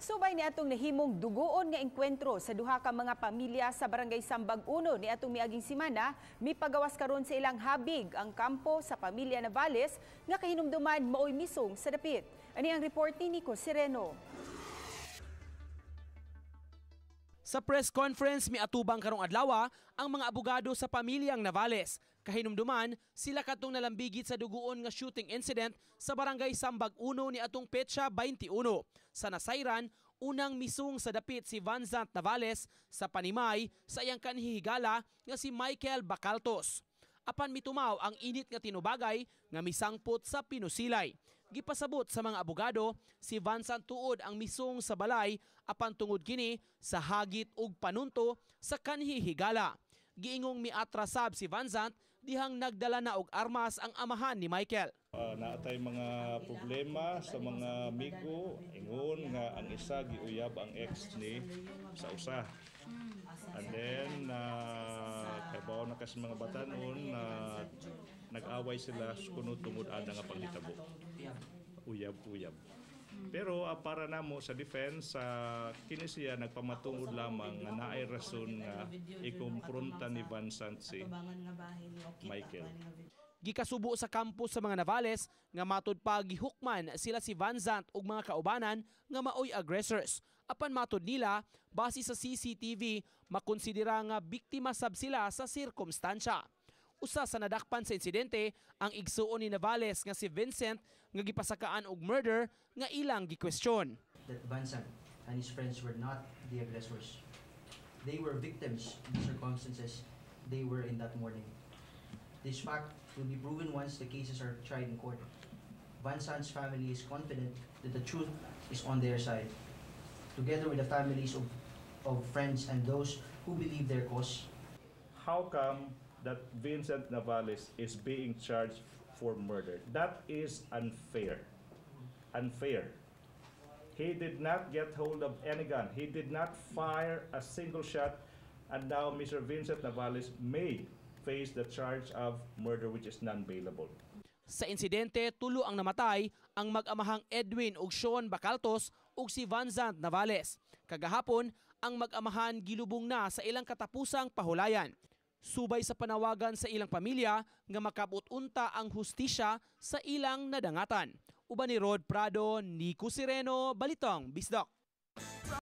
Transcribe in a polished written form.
Subay ni atong nahimong dugoon nga engkwentro sa duha ka mga pamilya sa Barangay Sambag 1 ni atong miaging simana, mipagawas karon sa ilang habig ang kampo sa pamilya Navales nga kahinumduman maoy misong sa dapit. Ani ang report ni Nico Sereno. Sa press conference, miatubang karong adlaw ang mga abogado sa pamilyang Navales. Kahinumduman, sila katong nalambigit sa dugoon nga shooting incident sa Barangay Sambag 1 ni atong petsa 21. Sa nasayran, unang misung sa dapit si Vanzant Navales sa panimay sa iyang kanhihigala nga si Michael Bacaltos. Apan mitumaw ang init nga tinubagay nga misangpot sa pinusilay. Gipasabot sa mga abogado, si Vanzant tuod ang misung sa balay apan tungod kini sa hagit ug panunto sa kanhihigala. Giingong miatrasab si Vanzant dihang nagdala na og armas ang amahan ni Michael. Naatay mga problema sa mga amigo, ingon nga ang isa giuyab ang ex ni sa usa. And then kaybaw na kasi mga batanon na nag-away sila kuno tungod ana nga panghitabo. Uyab-uyab. Pero para namo sa defense, sa kini siya nagpamatungod lamang nga naay rason nga ikumpronta ni Vincent si Michael. Gikasubo sa kampo sa mga Navales nga matud pa gihukman sila si Vanzant ug mga kaubanan nga maoy aggressors. Apan matud nila, base sa CCTV, makonsidera nga biktima sab sila sa sirkumstansya. Usa sa nadakpan sa insidente ang igsuon ni Navales nga si Vincent nga gipasakaan og murder nga ilang gikwestiyon. That Vincent and his friends were not the aggressors. They were victims of the circumstances they were in that morning. This fact will be proven once the cases are tried in court. Vincent's family is confident that the truth is on their side. Together with the families of friends and those who believe their cause. How come that Vincent Navales is being charged for murder? That is unfair. Unfair. He did not get hold of any gun. He did not fire a single shot. And now Mr. Vincent Navales may face the charge of murder, which is non-bailable. Sa insidente, tulo ang namatay, ang mag-amahang Edwin ug Sean Bacaltos ug si Vanzant Navales. Kagahapon, ang mag-amahan gilubong na sa ilang katapusang pahulayan. Subay sa panawagan sa ilang pamilya nga makabot unta ang hustisya sa ilang nadangatan. Uban ni Rod Prado, Nico Sereno, Balitang Bisdak.